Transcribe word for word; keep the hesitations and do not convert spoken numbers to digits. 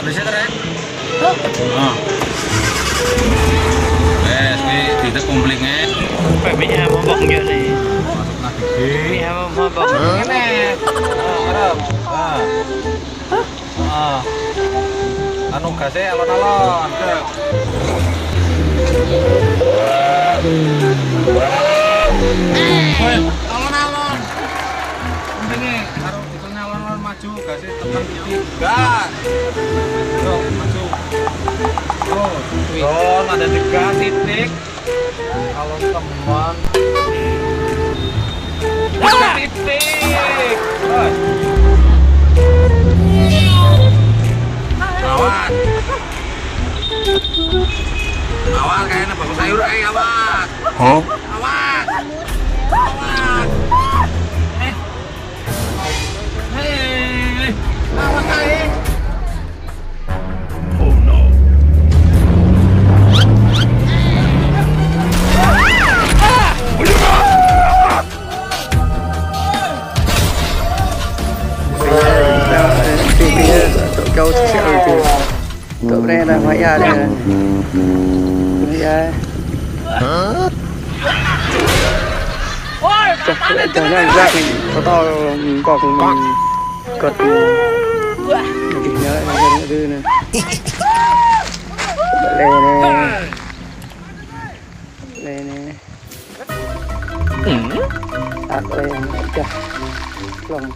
Bisa keren? Hah? Wes, kuwi didek kumplingnya. Sampai mie hăm hơbong yơh anai. Masuk nasi. Mie hăm hơbong. Ini. Ah, ngarep. Ah. Ah. Anu gasnya alon-alon. Woi, alon-alon. Pentingnya harus dikenal alon-alon maju, gasnya tekan titik. Gas. Yuk, maju. Terus. Don, ada di gas titik. Kalau teman. Titik. Woi. Awas. Awas, kayaknya bau sayur, eh, awas. Hah? Awas. Awas. Eh. Hei. Awas, eh. Tụi kia, tụi kia, tụi kia. Tụi kia đang hỏi ai đây. Hỏi ai. Chụp lại cho nó rác này, có to, có cùng mình cột. Mình nhớ, nhớ, nhớ, nhớ. Lê nè. Lê nè. Tắt lê nè. Chà. Lòng.